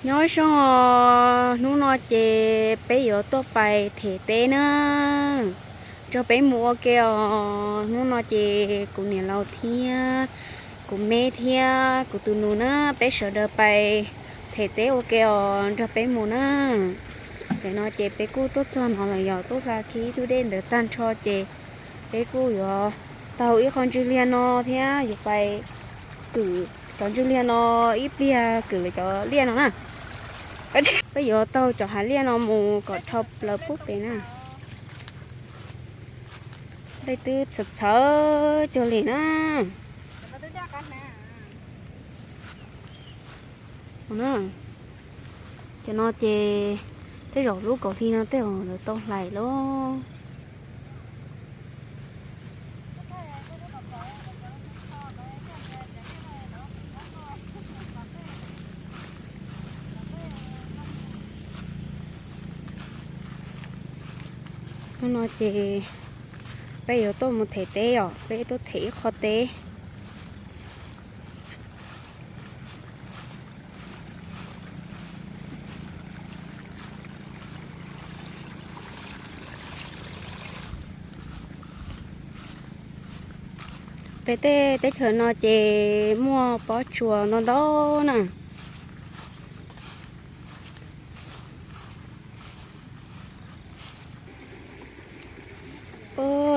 Nyob zoo os, hnub no ces peb yuav tuaj pais them teb na. Nrog peb mus ua ke os, hnub no ces kuv niam laus thiab kuv me thiab kuv tus nus na, peb sawv daws pais them teb ua ke os, nrog peb mus na. Tam no ces peb kuj tuaj txog no lawm, yog tuaj hla kiag ib tug dej ntawd tag nrho ces peb kuj yuav taug ib qho ntswg liag no thiab yuav pais kwm cov ntswg liag no ib pliag kwm lawv cov liaj no na. Peb yuav taug cov hav liaj no mus kom dhau plaws pub pem na. Dej twb txhawv txhawv cuag li na. Cov no ces tej zaum lub kaum hli no tej zaum lawv tau hlais lauj. Hnub no ces peb yuav tuaj mus them teb os, peb tuaj them ib qho teb. Peb tej teb chaws no ces muaj pob tsuas ntau ntau na.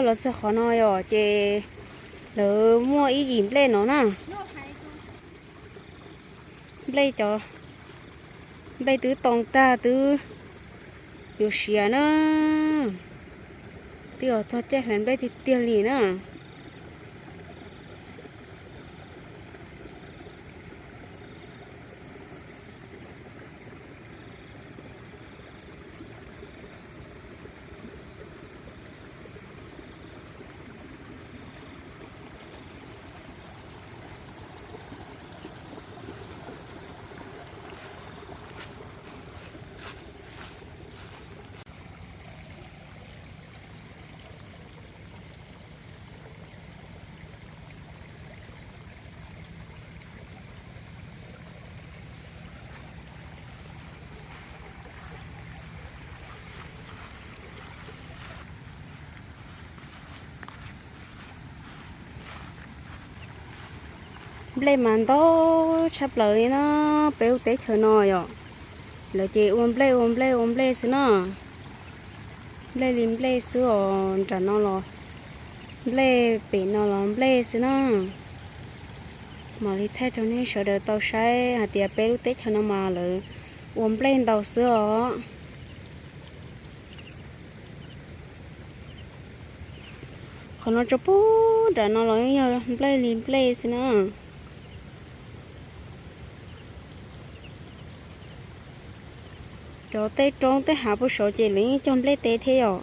Los txog qhov no yom ces lawv muaj ib yim nplej no na. Nplej cov, nplej twb too tag twb yuav siav na. Twb yuav txog caij hlais nplej tiag tiag li na. Nplej mas ntau tshaj plaws li na, peb lub teb chaws no yom. Lawv ces ua nplej ua nplej ua nplej xwb na. Nplej li nplej xwb os, nram no los nplej, pem no los nplej xwb na. Mam li thaij rau nej sawv daws tau saib hais tias peb lub teb chaws no mas lawv ua nplej ntau xwb os. Qhov no tso pub nram no los yog nplej li nplej xwb na. Cov tej roob tej hav puag saud ces lawv yeej cog nplej teb thiab yom.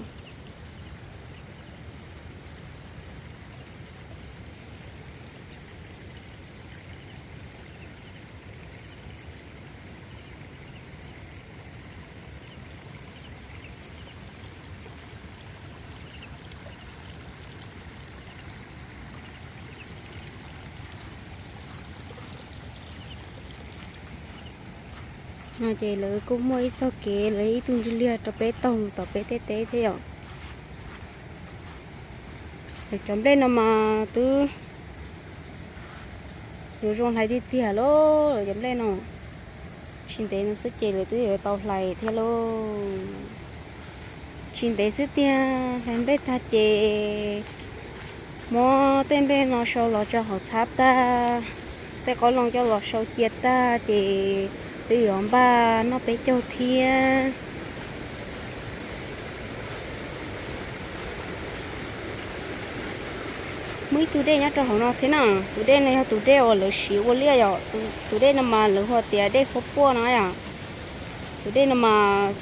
No ces lawv kuj muaj ib txoj kev, lawv ib tug ntsis liag rau peb taug tom peb tej teb thiab yom. Lawv cov nplej no mas twb yuav zoo hlais tiag tiag lauj, lawv cov nplej no. Tsis ntev no xwb ces lawv twb yuav tau hlais thiab lauj. Tsis ntev xwb tiag, hlais nplej tag ces muab tej nplej no sau los tso hauv txhab tag, tej qoob loo coj los sau cia tag ces twb yuav npaj noj peb caug thiab. Muaj ib tug dej nyob rau hauv no thiab na, tus dej no yog tus dej uas lawv siv ua liaj yom, tus dej no mas lawv hu tias dej Huab Puaj no yom. Tus dej no mas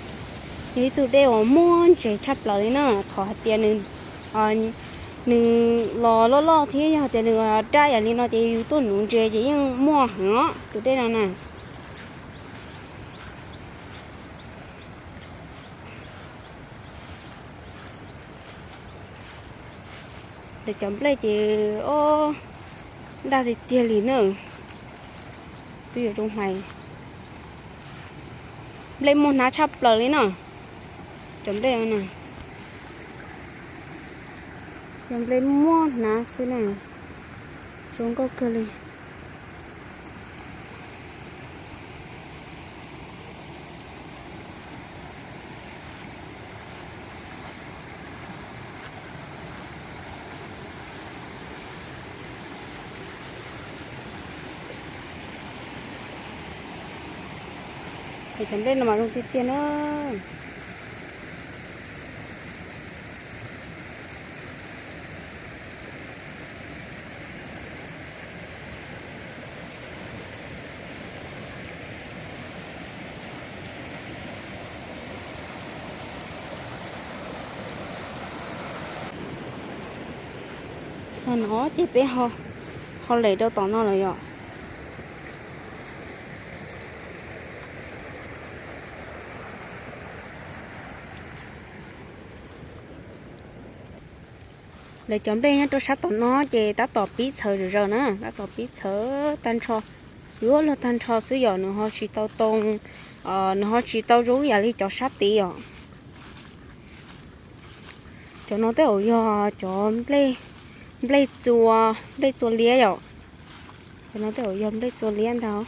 yog ib tug dej uas muaj ntses tshaj plaws li na, qhov hais tias nws los loj loj thiab yog tias nws daj yam li no ces yus tuaj nuv ntses ces yeej muaj heev os tus dej no na. Lawv cov nplej ces ob daj tiag tiag li na, twb yuav zoo hlais. Nplej muaj hnav tshaj plaws li na. Cov nplej no yog nplej muaj hnav xwb na, zoo nkauj kawg li. Es cov nplej no mas zoo tiag tiag na. Txog no ces peb ho lem rau tom no lawm yom. Lawv cov nplej nyob rau sab tom no ces tab tom pib txhawv zom zaws na, tab tom pib txhawv tag nrho, yuav luag tag nrho xwb yom, nws ho tsis tau too, nws ho tsis tau zoo yam li cov sab tid yom. Cov no tej zaum yog cov nplej txua, nplej txua liab yom. Cov no tej zaum yog nplej txua liab ntag.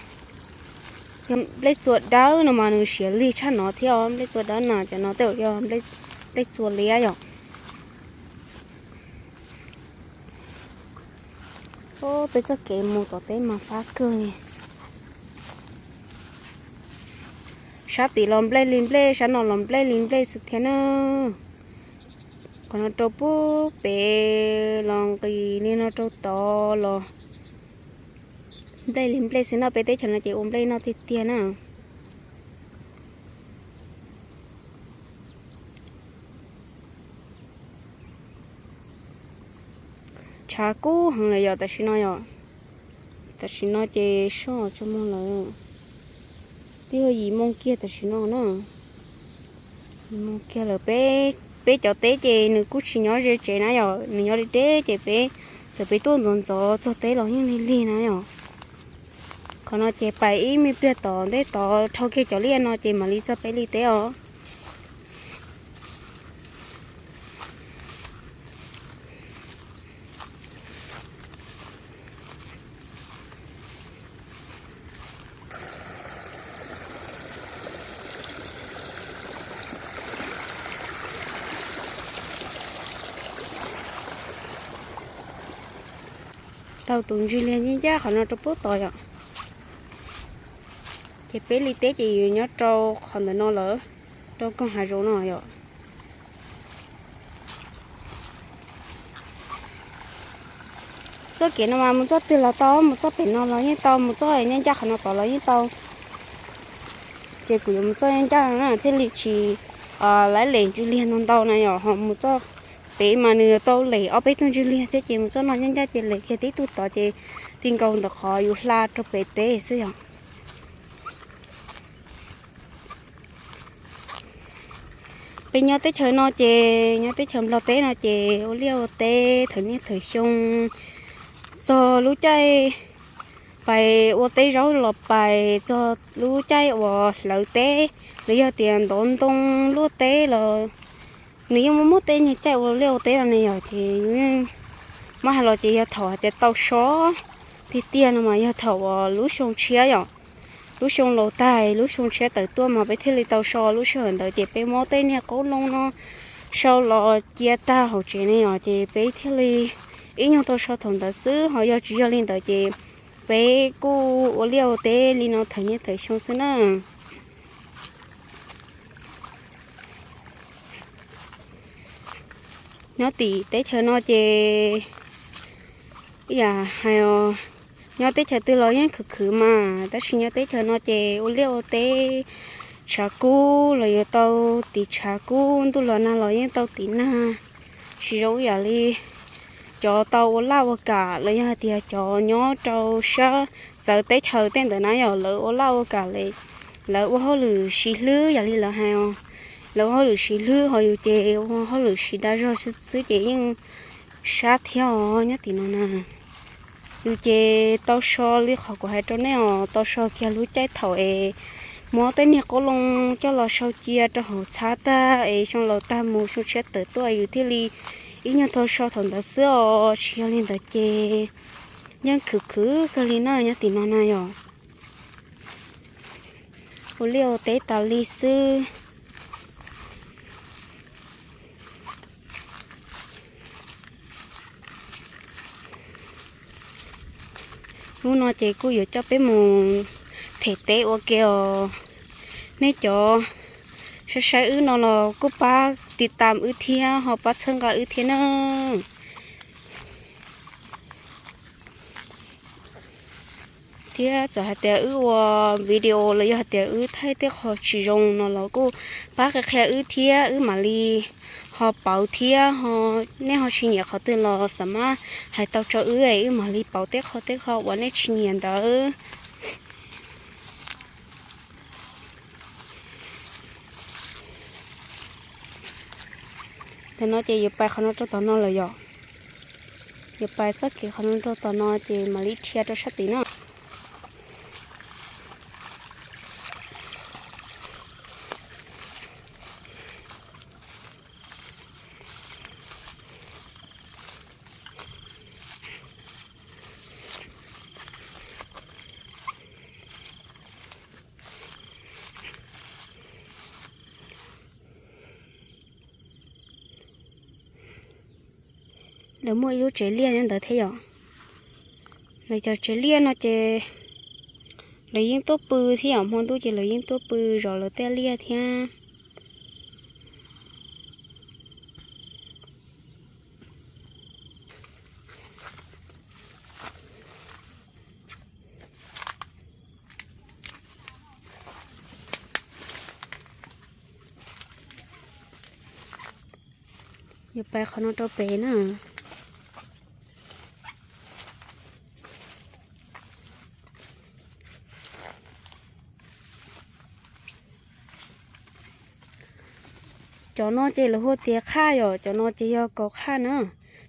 Yog nplej txua dawb no mas nws siav lig tshaj no thiab os, nplej txua dawb no, cov no tej zaum yog nplej txua liab yom. Peb txoj kev mus tom teb mas fab kawg li. Sab tid los nplej li nplej, sab no los nplej li nplej xwb thiab na. Qhov no rau pub pem los nqis li no rau tod los nplej li nplej xwb no, peb teb chaws no ces ua nplej noj tiag tiag na. Tshav kub heev lawm yom, tam sim no yom. Tam sim no ces soj tso mus lawm. Twb yog yim moo kiag tam sim no na. Yim moo kiag lawm, peb cov teb ces nws kuj tsis nyob ze tsev na yom, nws nyob deb deb ces peb txawm peb tuaj ntxov ntxov txog teb los yeej lig lig na yom. Qhov no ces pais ib me pliag tom ntej tod dhau kiag cov liaj no ces mam li txog peb li teb os. Tau tus ntswg liag ncaj ncaj qhov no rau pub tod yom. Ces peb li teb ces yuav nyob rau qhov ntawm no lawm, rau koog hav zoov no yom. Txoj kev no mas mus txoj twg los tau, mus txoj pem no los yeej tau, mus txoj ncaj ncaj qhov no tod los yeej tau. Ces kuv yuav mus txoj ncaj ncaj na thiaj li tsis laib lem ntswg liag ntau ntau na yom, ho mus txoj pem mas nws tau lem ob peb tug ntswg liag thiab, ces mus txoj no ncaj ncaj ces lem kiag tib tug tod ces ti nkaus ntawm qhov yus hla rau pem teb xwb yom. Peb nyob teb chaws no ces nyob teb chaws Nplog teb no ces ua liaj ua teb thawm niaj thawm xyoo, txog lub caij pais ua teb zaub los pais txog lub caij uas hlawv teb los yog tias ntov ntoo luaj teb los nws yeej muaj muaj tej nyuag caij ua liaj ua teb no ne yom. Ces yus yeej muab hais los ces yog thaum hais tias tau so tiag tiag no mas yog thaum uas lub xyoo tshiab yom, lub xyoo laus tag lub xyoo tshiab tawm tuaj mas peb thiaj li tau so. Lub sij hawm ntawd ces peb muab tej niag qoob loo no sau los cia tag hauv tsev ne yom, ces peb thiaj li ib nyuag tau so thaum ntawd xwb. Ho yog tsis yog li ntawd ces peb kuj ua liaj ua teb li no thawm niaj thawm xyoo xwb na. Nyob tim teb chaws no ces ib yam hais os, nyob teb chaws twg los yeej khwv khwv mas, tab sis nyob teb chaws no ces ua liaj ua teb tshav kub los yuav tau tiv tshav kub, ntuj los nag los yeej tau tiv nag. Tsis zoo ib yam li cov tau ua laj ua kam los yog hais tias cov nyob rau sab txawv teb chaws tej ntawd na yom, lawv ua laj ua kam li, lawv ua hauj lwm siv hlwb yam li lawv hais os. Lawv ua hauj lwm siv hlwb, ho yus ces ua hauj lwm siv dag zog xwb ces yeej sab thiab os nyob tim no na. Yus ces tau so li qhov kuv hais rau nej os, tau so kiag lub caij thaum es Muab tej niag qoob loo coj los sau cia rau hauv txhab tag es xyoo laus tag mus xyoo tshiab tawm tuaj yus thiaj li ib nyuag tau sau thaum ntawd xwb os, tsis yog li ntawd ces yeej khwv khwv kawg li na nyob tim no na yom. Ua liaj ua teb tas li xwb. Hnub no ces kuj yuav coj peb mus them teb ua ke os. Nej cov saib saib wb no los kuj pab tiv tam wb thiab ho pab txhawb nqa wb thiab na. Thiab txawm hais tias wb ua video los yog hais tias wb thaij tej qho tsis zoo no los kuj pab qhia qhia wb thiab wb mam li ho pauv thiab ho nej ho tsis nyiam qhov twg los xam mab hais tau rau wb, wb mam li pauv tej qho tej qho uas nej tsis nyiam ntawd. Tam no ces yuav pais qhov no rau tom no lawm yom. Yuav pais txoj kev qhov no rau tom no ces mam li dhia rau sab tid na. Lawv muaj ib lub tsev liaj nyob ntawd thiab yom. Lawv cov tsev liaj no ces lawv yeej tuaj pw thiab yom, hmo ntuj ces lawv yeej tuaj pw zov lawv tej liaj thiab. Yuav pais qhov no rau pem na. Cov no ces lawv hu tias qhaj yom, cov no ces yog kaus qhaj na.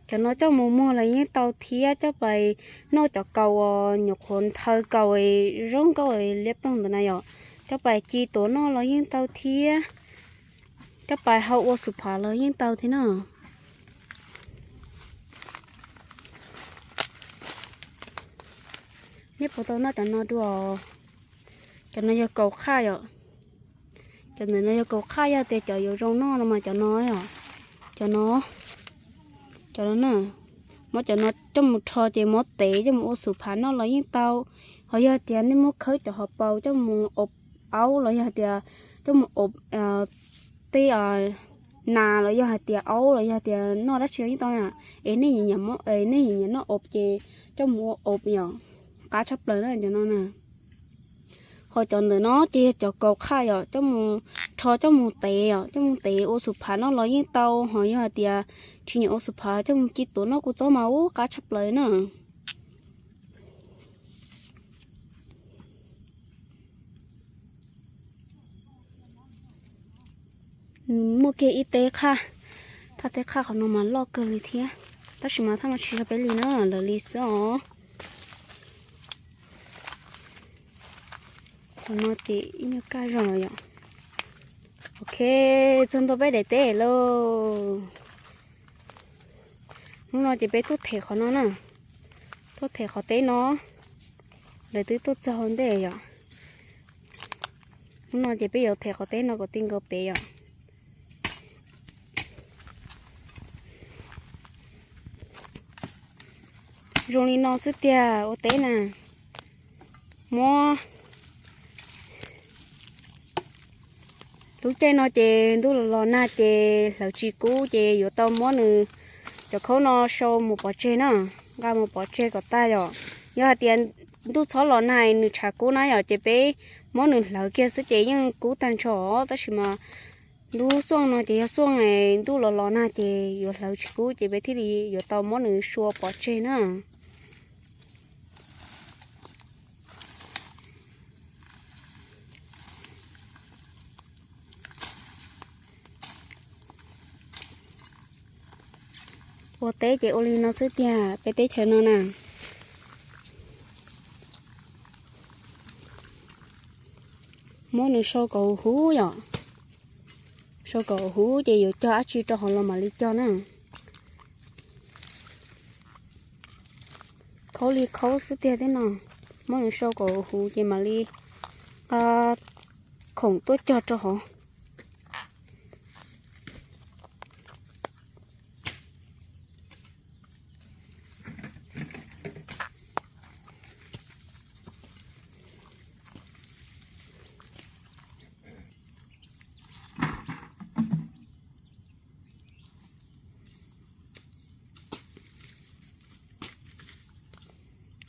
Cov no coj mus muag los yeej tau thiab coj pais noj cov kaus uas nyuam qhuav nthaw kaus zoo nkauj liab ploog ntawd na yom. Coj pais ci tuav noj los yeej tau thiab. Coj pais hau ua xu phav los yeej tau thiab na. Nej puas tau noj cov no dua? Cov no yog kaus qhaj yom. Cov ntawm no yog kaus qhaj, yog tias cov yuav zoo noj no mas cov no yom. Cov no, cov no na, muab cov no coj mus rho ces muab tev coj mus ua xu phav noj los yeej tau. Ho yog tias nej muab khawb cov hauv paus coj mus ob aub los yog hais tias coj mus ob tej nas los yog hais tias aub los yog hais tias noj dab tsi los yeej tau na. Es nej nyiam noj ob ces coj mus ua ob yom, qab tshaj plaws na cov no na. Ho cov ntawm no ces yog cov kaus qhaj yom, coj mus rho coj mus tev yom, coj mus tev ua xu phav noj los yeej tau. Ho yog hais tias tsis nyiam ua xu phav coj mus ci tuav noj kuj txob mas ub qab tshaj plaws na. Muaj kiag ib teb qhaj, thaj teb qhaj qhov no mas loj kawg li thiab, tab sis mas thaj no tsis yog peb li na, lawv li xwb os. Qhov no ces ib nyuag kaj zog lawm yom. Ok, txog ntua peb daim teb lauj. Hnub no ces peb tuaj them qhov no na, tuaj them qhov teb no, lawv twb tuaj txog ua ntej yom. Hnub no ces peb yuav them qhov teb no kom ti nkaus pem yom. Zoo li no xwb tiag ua teb na. Muab lub caij no ces ntuj los los nag ces hlawv tsis kub ces yuav tau muab nws cov khaub no sau mus pov tseg na, nqa mus pov tseg kom tag yom. Yog hais tias ntuj txhob los nag nws tshav kub na yom ces peb muab nws hlawv kiag xwb ces yeej kub tag nrho, tab sis mas lub xuaj no ces yog xuaj ntuj los los nag ces yuav hlawv tsis kub ces peb thiaj li yuav tau muab nws sua pov tseg na. Ua teb ces ua li no xwb tiag peb teb chaws no na. Muab nws sau kom huv huv yom. Sau kom huv huv ces yuav cog dab tsi rau hauv los mam li cog na. Khaub li khaub xwb tiag thiab no. Muab nws sau kom huv huv ces mam li khoom tuaj cog rau hauv.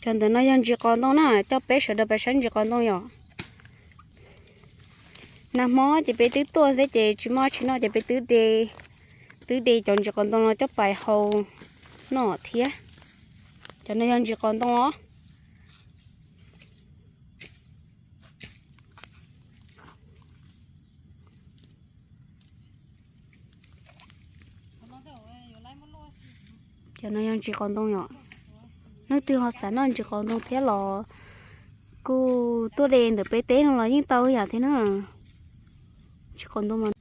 Cov ntawm no yog ntsis qos ntoo na, coj peb sawv daws pais saib ntsis qos ntoo yom. Nag hmo ces peb twb tuaj thiab ces tsis muaj dab tsi noj ces peb twb de, twb de cov ntsis qos ntoo no coj pais hau noj thiab. Cov no yog ntsis qos ntoo os. Cov no yog ntsis qos ntoo yom. Leej twg ho xav noj ntsis qos ntoo thiab los kuj tuaj de ntawm peb teb no los yeej tau yam thiab na. Ntsis qos ntoo mas.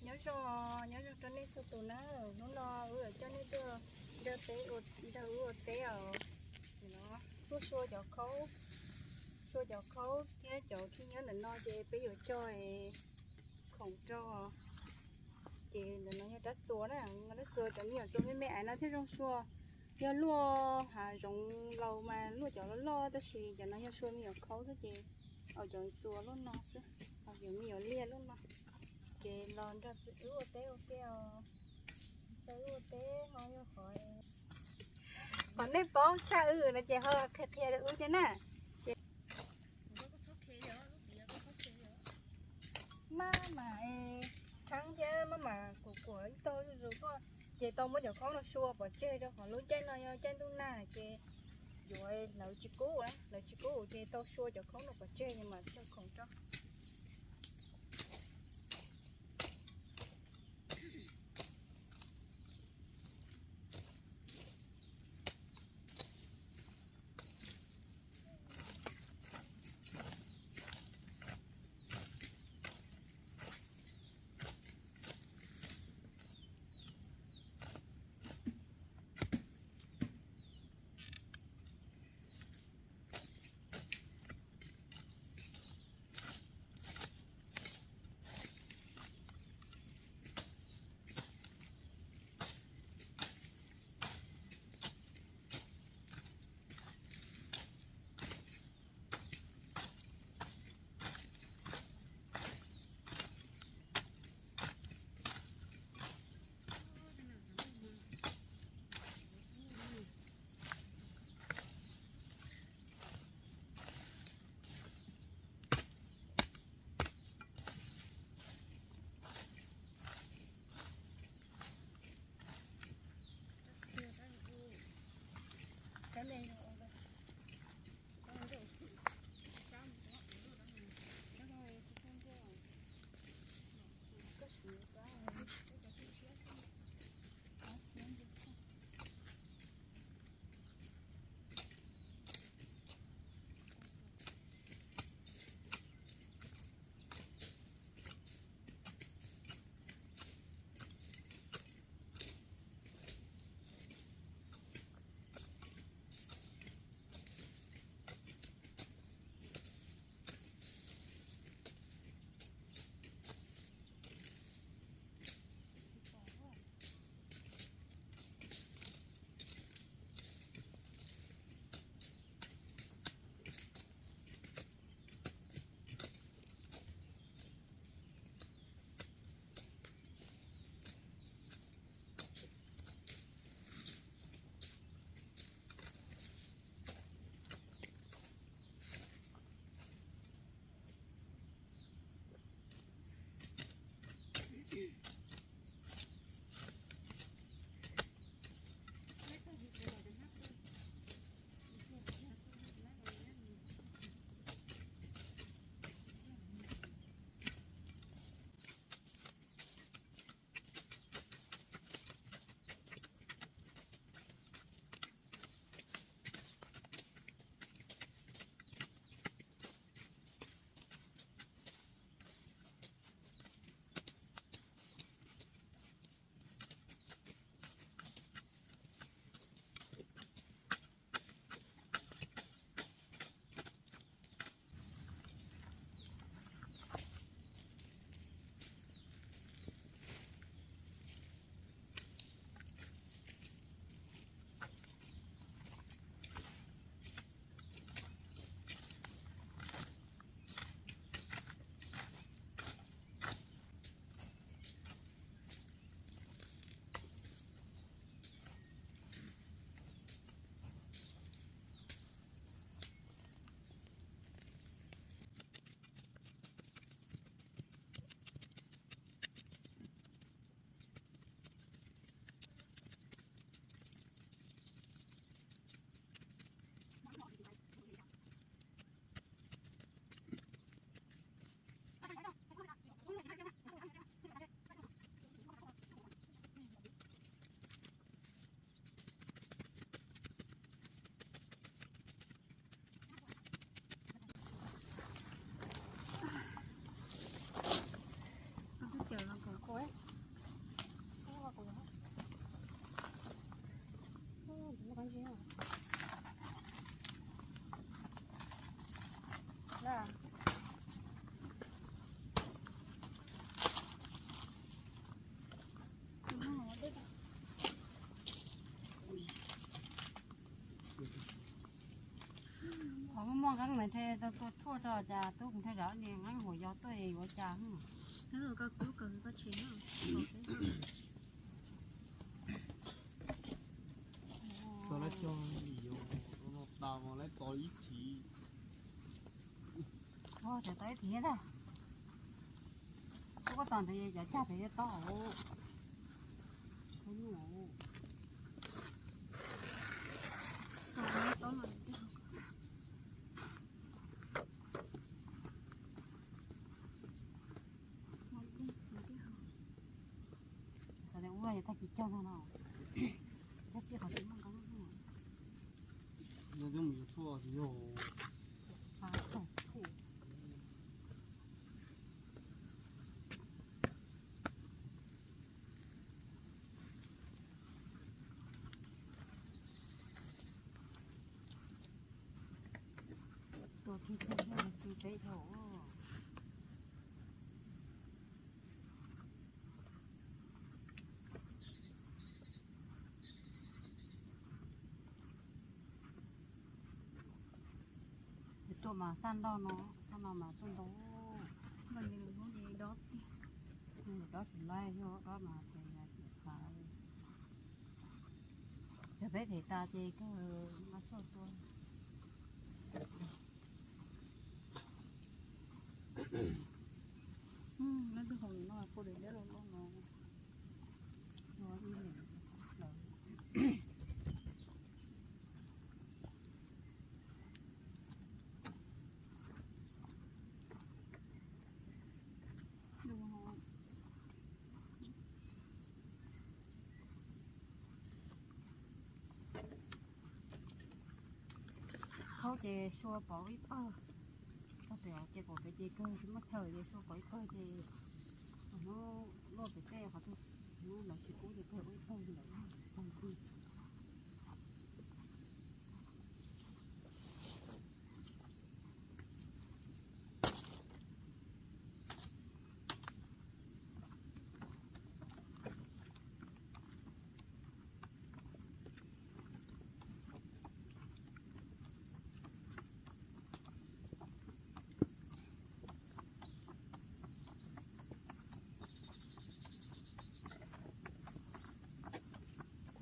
Nyob zoo, nyob zoo rau nej txhua tus na. Hnub no wb coj nej tuaj nrog peb, nrog wb ua teb os. Tuaj xua cov khaub, xua cov khaub thiab cov khib nyiab ntawm no ces peb yuav cog khoom rau. Ces ntawm no yog rab txuas na, rab txuas cov me nyuam txuas me me aiv no thiaj zoo xua. Yog luaj hav zoov laus mas luaj cov loj loj tab sis cov no yog xua me nyuam khaub xwb ces au cov txuas luaj no xwb, au cov me nyuam liaj luaj no. Ces los nrog wb ua teb ua ke os. Wb ua teb ho yog qhov, qhov nej paub tshaj wb no ces ho qhia qhia rau wb thiab na. Maj mam tshab thiab maj mam kuam kuam ib tog zuj zus tuaj ces tau muab cov khaub no xua pov tseg rau qhov lub caij no yog caij ntuj nag ces yuav hlawv tsis kub, hlawv tsis kub ces tau xua cov khaub no pov tseg mas cog khoom rau. Muaj nqeeb mas thiaj tua tshuaj rau cas tub kuv thiaj zam ni nqeeb huam yos tuaj yuav cas. Tau lawv cog li yuav no tas mas lawv tos ib chim. Cov tau ib chim ntag. Tub koj tos ntawd cov cag pem yuav tau. Xav tias ub los yog tag kis cog no no. Cog txij qhov tsis muaj nqeeb. Tua kiag kiag kiag peb dhau. Tuaj mas xaj ntau no, xaj no mas tuaj ntau. Npaj li lwm hnub ces dob tiag. Dob tsis laib, yog dob mas ces tsis qab. Yog peb them tas ces kawg nqa tshuaj tua. Leej twg haus no puas dawm liab loj loj no. Khaub ces sua pov ib pawg. Txog pem ces pom pem ces kawg tsis muaj chaw ces sua pov ib pawg ces hnub luaj pem tej qhov twg, hnub lawv tsis kub ces kawg ua ib pawg ntawd.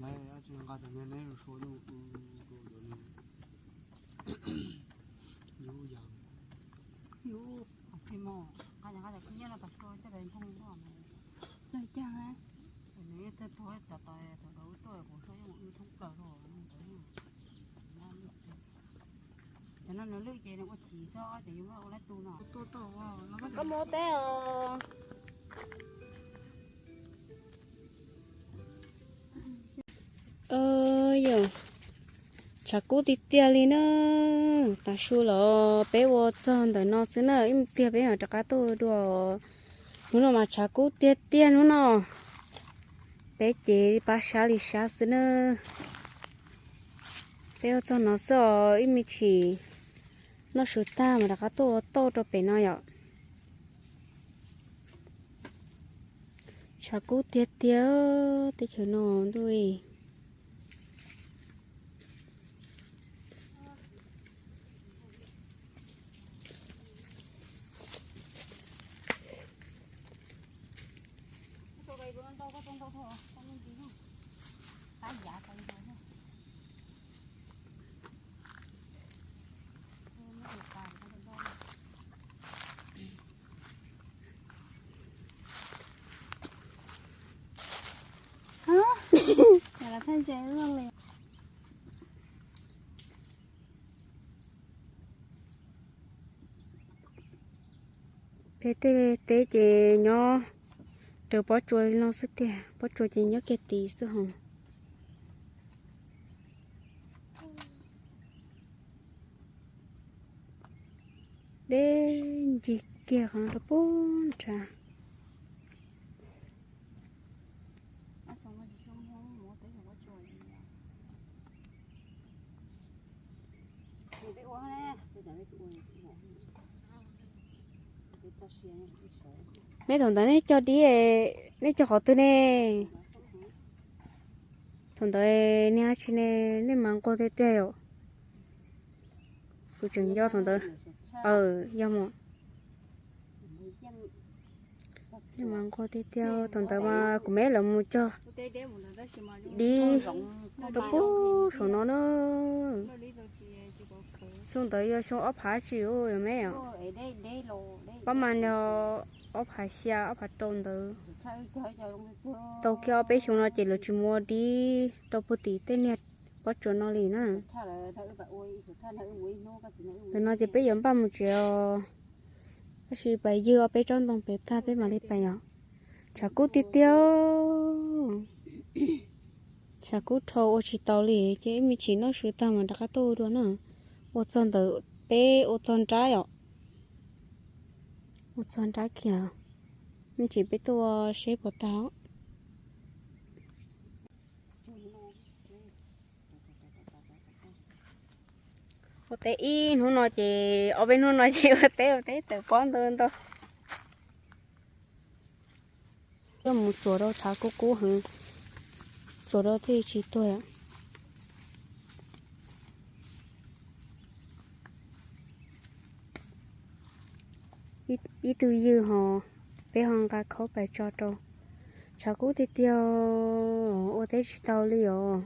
Lawv tsis nqa cov niag neb sua sua, yus yus yus yus, nqa nqa cov khib nyiab no tas sua coj los nphoo noj. Nws yeej tuag tuag cov tau thaum ntawd tuaj kuv sua yeej ua thoob plaws rau ntawd. Cov no nws lwj ces nws ua tsis txog ces yus muab ua lab tu no. Koj muab teb os. Yog tshav kub tiag tiag li na. Tav su los peb ua txog ntawm no xwb na, ib me tiag peb mam rov qab tuaj dua. Hnub no mas tshav kub tiag tiag hnub no. Peb ces pab sab li sab xwb na. Peb ua txog no xwb os, ib me chim noj su tag mas rov qab tuaj ua tauj rau pem no yom. Tshav kub tiag tiag teb chaws no ntuj. Peb tej teb ces nyob raws pob tsuas li no xwb tiag, pob tsuas ces nyob kiag tid xwb hos. Deb ncig kiag qhov no rau pub nrad. Neb thaum ntawd neb cog dib, neb cog qhov twg ne? Thaum ntawd neb tsis ne, neb mas nquag tiag tiag yom. Kuv tseem nco thaum ntawd. Yog mas. Mas nquag tiag tiag, thaum ntawd mas kuv me lawv mus cog dib rau pug saum no na. Xyoo ntawd yog xyoo ob phav tsis ua me os. Pab mas yog ob phav xya ob phav rau ntawd. Tau kiag ob peb xyoo no ces lawv tsis muaj dib rau puag tim tej niag pob tsuas no li na. Ntawm no ces peb yuav npaj mus tsev os. Tab sis pais ywg ob peb tsob ntoo pem tag peb mam li pais os. Tshav kub tiag tiag. Tshav kub dhau ua tsis tau li ces ib me chim noj su tag mas rov qab tuaj ua dua na. Ua txog ntawm peb ua txog nrab os. Ua txog nrab kiag. Me chim peb tuaj seb puas tag. Ua teb ib hnub no ces ob peb hnub no ces ua teb ua teb tawm pob ntau ntau. Coj mus tsuas rau tshav kub kub heev, tsuas rau thiaj tsis tuag. Ib tug ywg ho, peb ho nqa khaub pais tso rau. Tshav kub tiag tiag, ua teb tsis tau li os.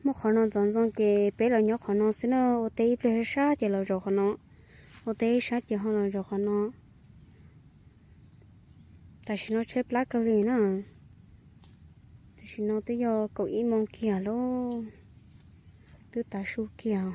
Muaj qhov no ntxoov ntxoo ces peb los nyob qhov no xwb na, ua teb ib pliag sab ces los zaum qhov no, ua teb ib sab ces ho los zaum qhov no. Tam sim no tshaib plab kawg li na. Tam sim no twb yog kaum ib moos kiag lauj, twb tav su kiag.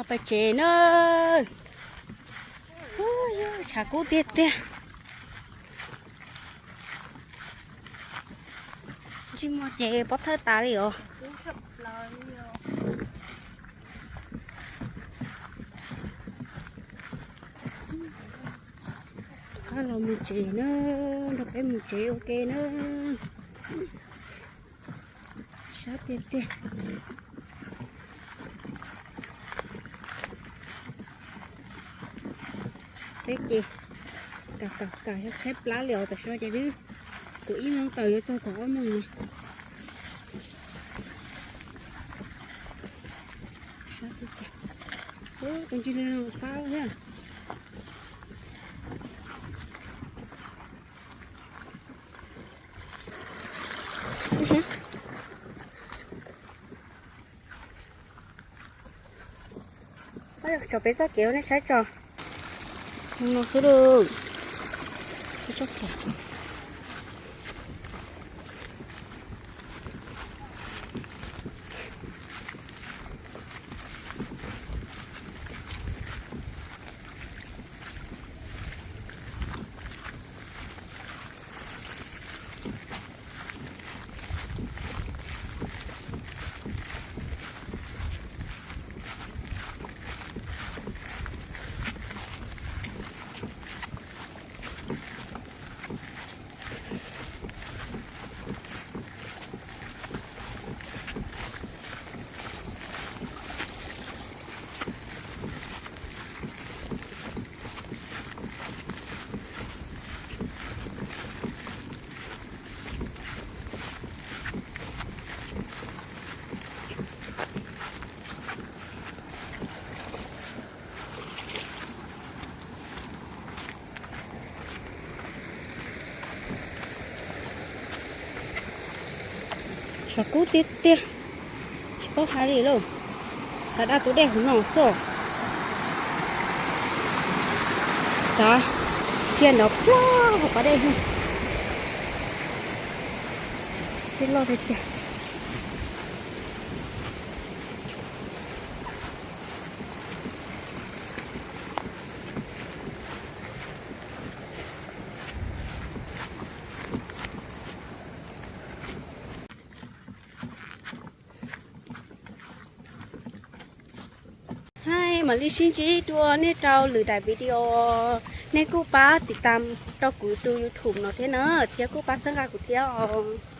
Ho pais tsev na. Tshav kub tiag tiag. Ntsej muag ces pob thawj tas li os. Rov qab los mus tsev na, nrog peb mus tsev ua ke na. Sab tiag tiag. Peb ces kam kam kam tshaib plab li os, tam sim no ces twb kaum ib moos tawm yuav txog kaum ob moos no. Sab tiag tiag. Tus ntsis li no qab thiab. Tso peb txoj kev nej saib tso. No xwb lauj. Tshav kub tiag tiag, tsis paub hais li lauj. Xav da tus dej hauv no xwb. Xav dhia nrov plog hauv pas dej. Dej loj tiag tiag. Hais mam li sib ntsib dua nej rau lwm daim video, nej kuj pab tiv tam rau kuv tus YouTube no thiab na, thiab kuj pab txhawb nqa kuv thiab os.